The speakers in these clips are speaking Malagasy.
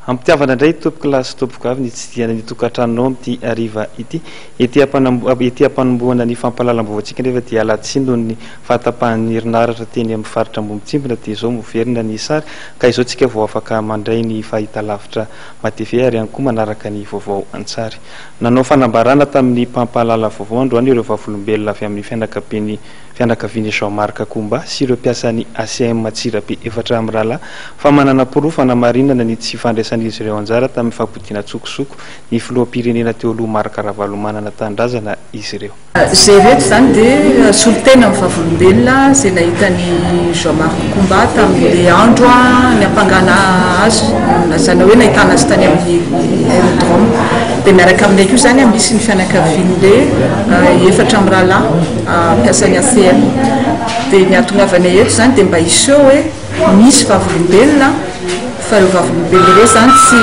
Ampitiavana indray tompokolahy sy tompokovavy ny tsidihana ny tokantranonao amin'ity hariva ity. Ety ety am-panombohana ny fampahalalam-baovaontsika nefa dia alatsiny noho ny fahatapahan'ny herinaratra teny amin'ny faritra Ambohimitsimbina dia izao miverina ny sary ka izao tsika vao afaka mandray ny fahitalavitra MATV ary ihany koa manaraka ny vaovao an-tsary. Nanao fanambarana tamin'ny mpampahalala vaovao androany ireo vavolombelona avy amin'ny fianakabian'ny fianakavian'i Jean Marc Koumba sy ireo mpiasan'ny ACM Antsirabe efatra mirahalahy fa manana porofo hanamarinana ny tsy fandraisan'izy ireo anjara tamin'ny fampodiana an-tsokosoko ny filoham-pirenena teo aloha Marc Ravalomanana tanindrazana izy ireo. Izay rehetra izany dia solontena amin'ny vavolombelona izay nahita an'i Jean Marc Koumba tamin'ilay andro niampangana azy, nilazana hoe nahitana azy tany amin'ny aerodrome. Dia miaraka aminay koa izany misy ny fianakavian'ilay efatra mirahalahy. Mpiasan'ny ACM. Dia ny hahatongavanay eto izany dia mba hiseho hoe misy vavolombelona fa ireo vavolombelona ireo izany tsy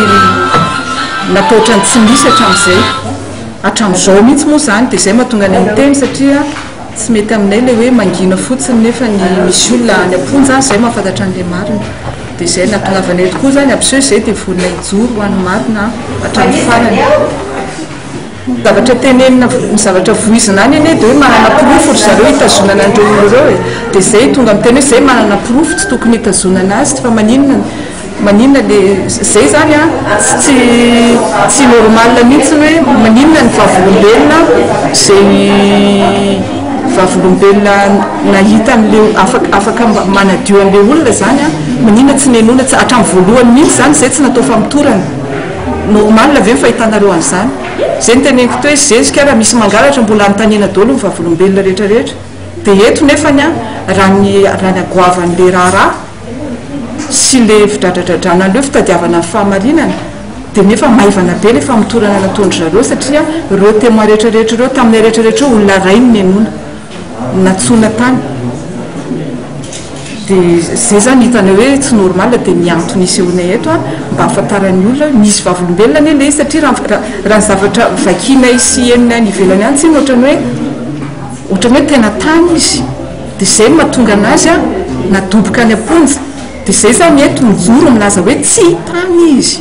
natao ohatran'ny tsy misy hatramin'izay. Hatramin'izao mihitsy moa izany dia izay mahatonga anay miteny satria tsy mety aminay ilay hoe mangina fotsiny nefa ny misy olona any am-ponja izay mahafantatra an'ilay marina. Dia izay nahatongavanay eto koa izany hampiseho izay dia vonona hijoro ho an'ny marina hatramin'ny farany. Ny zavatra tenenina, ny zavatra voizina any anie dia hoe manana porofo ry zareo hitazonana an'ireo olona ireo e! Dia izay tonga miteny hoe izay manana porofo tsy tokony hitazonana azy fa maninona maninona le izay izany an tsy tsy normal mihitsy hoe maninona ny vavolombelona izay vavolombelona nahita an'le afaka afaka manadio an'le olona izany an maninona tsy nenoina tsy hatramin'ny voalohany mihitsy izany izay tsy natao famotorana. Normal ve ny fahitanareo an'izany? Zay no teneniko teo hoe zezika raha misy mangalatra mbola anontaniana daholo ny vavolombelona rehetra rehetra. Dia eto nefany an, raha ny raha ny hagoavan'le raharaha sy le fidradradradrana an'ireo fitadiavana ny fahamarinana dia nefa maivana be le famotorana nataon-dry zareo satria ireo témoins rehetra rehetra ireo taminay rehetra rehetra ireo olona iray no nenoina. Nantsoina tany dia zay zany hitanay hoe tsy normal dia ny antony isehoanay eto an mba ahafantaran'ny olona hoe misy vavolombelona anie le izy satria raha raha ny zavatra vakianay sy henonay any ivelany any tsinona ohatran'ny hoe ohatran'ny hoe tena tany izy dia zay no mahatonga anazy an nadoboka any am-ponja dia zay zany eto mijoro milaza hoe tsy tany izy.